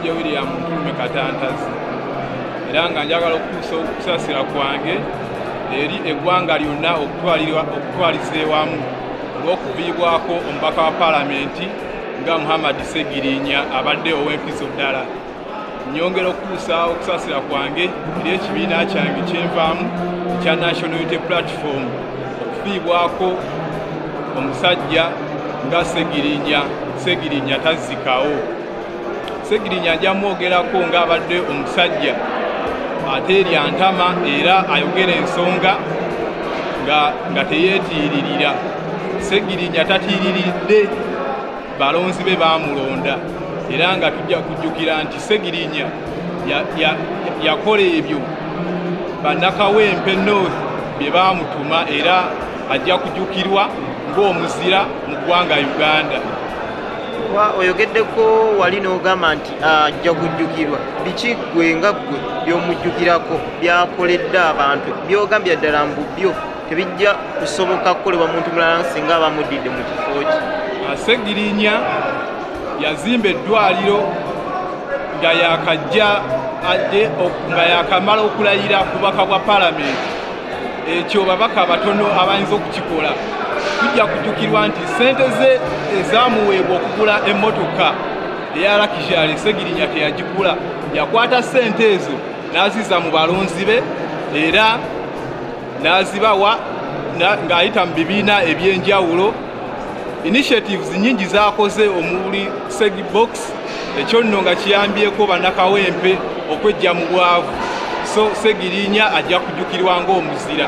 Kasirye William Ntulume Katantazi, era nga njagala okutuusa okusaasira kwange eri eggwanga lyonna okutwaliza ewamu olw'okuviibwako omubaka wa paalamenti nga Muhammad Ssegirinya abadde ow'empiso ddala. Nyongera okutuusa okusaasira kwange eri ekibiina kyange kyenvaamu ekya National Unity Platform okufiibwako omusajja nga Ssegirinya. Ssegirinya tazzikawo. Ssegirinya nja mwogerako ng'abadde omusajja ateerya ntama era ayogera ensonga nga teyeetiiririra. Ssegirinya tatiiriridde balonzi be baamulonda, era nga tujja kujjukira nti Ssegirinya yakola ebyo bannakawempe North bye baamutuma, era ajja kujjukirwa ng'omuzira mu ggwanga Uganda. Oyogeddeko wali n'ogamba nti ajja kujjukirwa, biki ggwe nga ggwe by'omujjukirako byakoledde abantu by'ogambye ddala mbu byo tebijja kusoboka kukolebwa muntu mulala singa abamuddidde mu kifo kye? Ssegirinya yazimba eddwaliro nga yakajja nga yakamala okulayira ku bubaka bwa paalamenti. Ekyo babaka batono abayinza okukikola. Tujja kujjukirwa nti ssente ze ezaamuweebwa okugula emmotoka eya Luxury Ssegirinya teyagigula, yakwata ssente ezo n'azizza mu balonzi be era n'azibawa ng'ayita mu bibiina ebyenjawulo. Initiatives nyingi z'akoze omuli Segi Box, ekyo nno nga kiyambyeko bannakawempe okwejja mu bwavu. So Ssegirinya ajja kujjukirwa ng'omuzira.